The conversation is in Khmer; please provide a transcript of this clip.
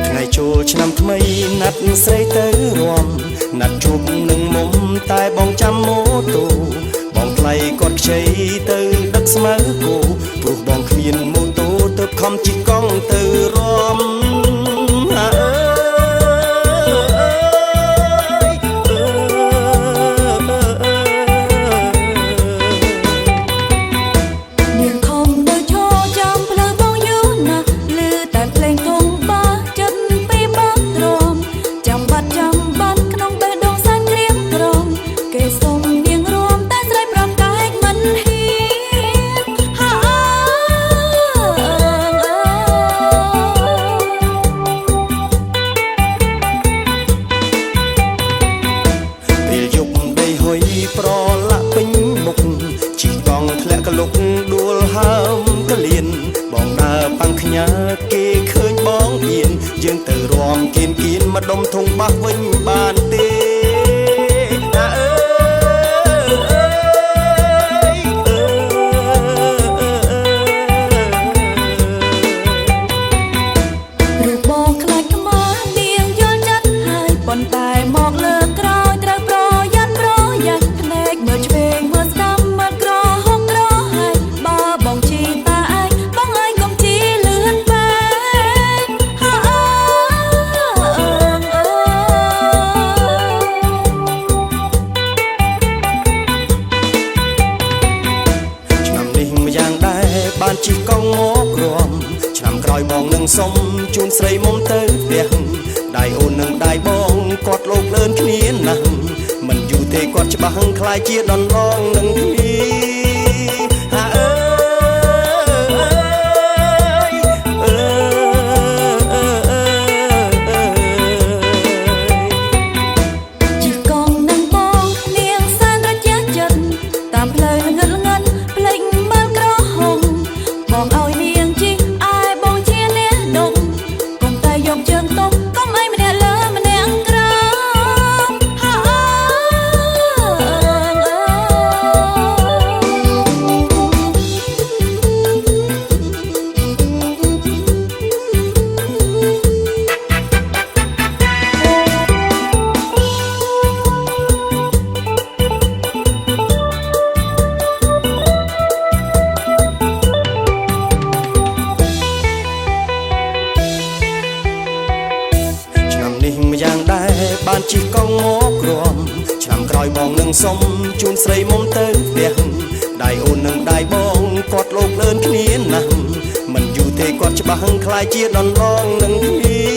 ថ្ងៃចូលឆ្នាំថ្មីណាត់ស្រីទៅរំណាត់ជួបនឹងមុំតែបងចាំម៉ូតូបងថ្លៃគាត់ខ្ចីទៅដឹកស្មៅគោព្រោះបងគ្មានម៉ូតូទៅខំជិះកង់ទៅរំអើយអើយ នាងខំទៅឈរចាំផ្លូវបងយូរណាស់ឮតែភ្លេងធំបាចិត្តពីបាក់ទ្រាំចាំបាត់ចាំបានក្នុងបេះដូងសែនក្រៀមក្រំគេសុំនាងរួមតែស្រីប្រកែកមិនហ៊ានហាអើអើ ពេលយប់ដីហុយប្រឡាក់ពេញមុខជីកង់ធ្លាក់កលុកដួលហើមកលៀនបងដើរប៉ាំងខ្ញើគេឃើញបងបៀនយើងទៅរំគៀនគៀនមកដុំធុងបាសវិញបានទេណាអើយអើយ រូបបងខ្លាចខ្មាស់នាងយល់ចិត្តហើយប៉ុន្តែមកលើក្រោយត្រូវប្រយ័ត្នប្រយ័ត្នភ្នែកមើលឆ្វេងមើលស្ដាំមើលក្រហមក្រហាយបើបងជីតាឯងបងអើយកុំជីលឿនពេកហាអើអើអើ ឆ្នាំនេះម្យ៉ាងដែរបានជិះកង់មករំឆ្នាំក្រោយបងនឹងសុំជូនស្រីមុំទៅផ្ទះដៃអូននឹងដៃបងគាត់លោកលឿនគ្នាណាស់មិនយូរទេគាត់ច្បាស់ខ្លាយជាដណ្ដងនឹងគ្នាហាអើយអើយ ជិះកង់នឹងបងនាងសែនរជះចិត្តតាមផ្លូវងឹតងឹតភ្លេចមើលក្រហមបងឲ្យនាងជិះឯបងជាអ្នកដុំកុំតែយកជើងទុំកុំឲ្យម្នាក់លើម្នាក់ក្រោមហាអើអើ ឆ្នាំនេះម្យ៉ាងដែរបានជិះកង់មករំឆ្នាំក្រោយបងនឹងសុំជូនស្រីមុំទៅផ្ទះដៃអូននឹងដៃបងគាត់លោកលឿនគ្នាណាស់មិនយូរទេគាត់ច្បាស់ខ្លាយជាដណ្ដងនឹងគ្នា